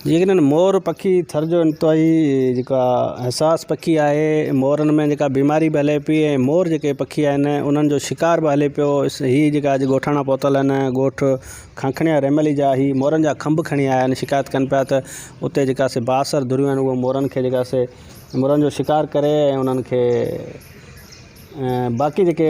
جيڪڏهن مور پکي ٿر جو انتهائي جيڪا حساس پکي آهي مورن ۾ جيڪا بيماري به هلي پئي ۽ مور جيڪي پکي آهن انهن جو شڪار به هلي پيو هي جيڪا اڄ ڳوٺاڻا پهتل آهن ڳوٺ کانکڻيا ريملي جا هي مورن جا کنڀ کڻي آيا آهن شڪايت ڪن پيا ته اتي جيڪا سي بااثر ڌريون آهن اهي مورن کي جيڪا سي مورن جو شڪار ڪري ۽ انهن کي باقي جيڪي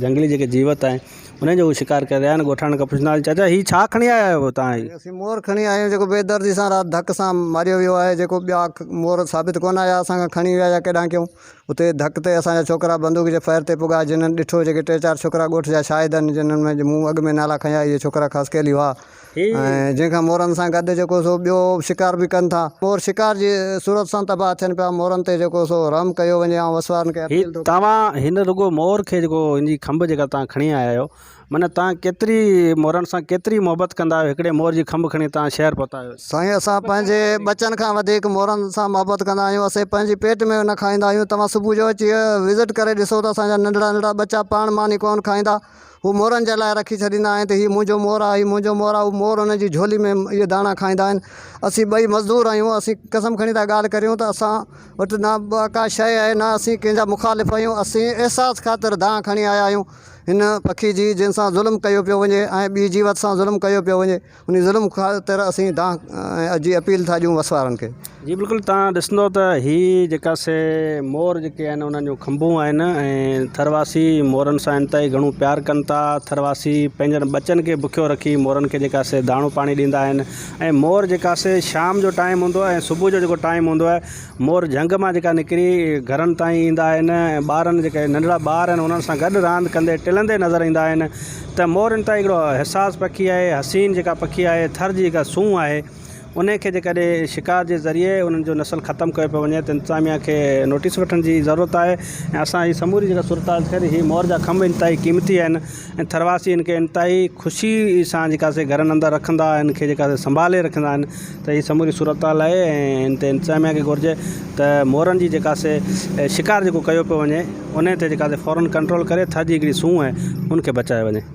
جهنگلي جيڪي جيوت آهن انهن جو هو شڪار ڪري رهيا آهن ڳوٺاڻن کان پڇنداسين چاچا هي ڇا کڻي آيا آهيو توهان هي. اسين مور کڻي آيا آهيون جيڪو بي دردي سان رات ڌڪ سان ماريو ويو آهي جيڪو ٻيا مور ثابت ڪونه آيا اسان کان کڻي ويا يا ڪيڏانهن ڪيون اتي ڌڪ تي اسان جا ڇوڪرا بندوق جي فائر تي پڳا جنھن ڏٺو جيڪي ٽي چار ڇوڪرا ڳوٺ جا شاهد آهن جنھن ۾ مون اڳ ۾ نالا کنيا اهي ڇوڪرا خاصخيلي هئا ۽ جنهن کان مورن سان گڏ جيڪو سو ٻيو شڪار به ڪن ٿا. مور شڪار جي صورت سان تباهه ٿين پيا، مورن تي جيڪو سو رحم ڪيو وڃي آئون وسوارن کي هي اپيل ٿو ڪريان. توهان هن رڳو مور کي جيڪو هن جي کنڀ جيڪا توهان کڻي آيا آهيو معنيٰ توهان ڪيتري مورن سان ڪيتري محبت ڪندا آهيو هڪڙي مور جي کنڀ کڻي توهان شهر پهتا آهيو. سائين اسان پنهنجي ٻچن کان وڌيڪ مورن سان محبت ڪندا آهيون اسين پنهنجي پيٽ ۾ نه کائيندا آهيون توهان صبح جو اچي وزٽ ڪري ڏسو ته اسان جا ننڍڙا ننڍڙا ٻچا پاڻ ماني ڪونه کائيندا هو مورن جي لاء رکي ڇڏيندا آهن ته هي منهنجو مور آهي، هي منهنجو مور آهي، هو مور انهن جي جهولي ۾ اهي داڻا کائيندا آهن. اسين ٻئي مزدور آهيون، اسين قسم کڻي ٿا ڳالهه ڪريون ته اسان وٽ نه ڪا شيء آهي نه اسين ڪنهن جا مخالف آهيون، اسين احساس خاطر دانهن کڻي آيا آهيون هن پکي جي جنهن سان ظلم ڪيو پيو وڃي ۽ ٻي جيوت سان ظلم ڪيو پيو وڃي. انهي ظلم خاطر اسين دانهن جي اپيل ٿا ڏيون وس وارن کي. جي بلڪل توهان ڏسندو ته هي جيڪا سي مور جيڪي آهن انهن جون کنڀون آهن ۽ ٿر واسي مورن سان انتهائي گهڻو پيار ڪن ٿا ٿر واسي پنهنجن ٻچن کي بکيو رکي مورن کي جيڪا سي داڻو پاڻي ڏيندا آهن ۽ مور جيڪا سي شام جو ٽائيم هوندو آهي ۽ صبح جو جيڪو ٽائيم هوندو آهي مور جهنگ مان جيڪا نڪري گهرن تائين ايندا آهن ۽ ٻارن جيڪي ننڍڙا ٻار آهن انهن سان گڏ راند ڪندي ٽلندي نظر ايندا آهن ته مور انتهائي هڪڙو حساس پکي آهي حسين جيڪا پکي آهي ٿر جي جيڪا سونهن آهي ان کي جيڪڏهن شڪار جي ذريعي انهن جو نسل ختم ڪيو پيو وڃي ته انتظاميا کي نوٽيس وٺڻ جي ضرورت آهي ۽ اسان هي سموري جيڪا صورتحال ٿي هي مور جا کنڀ انتهائي قيمتي آهن ۽ ٿرواسي ان کي انتهائي خوشي سان جيڪا سي گهرن اندر رکندا آهن کي جيڪا سي سنڀالي رکندا آهن ته هي سموري صورتحال آهي ۽ ان تي انتظاميا کي گهرجي ته مورن جي جيڪا سي شڪار جيڪو ڪيو پيو وڃي ان تي جيڪا سي فورن ڪنٽرول ڪري ٿر جي هڪڙي سونهن آهي ان کي بچايو وڃي.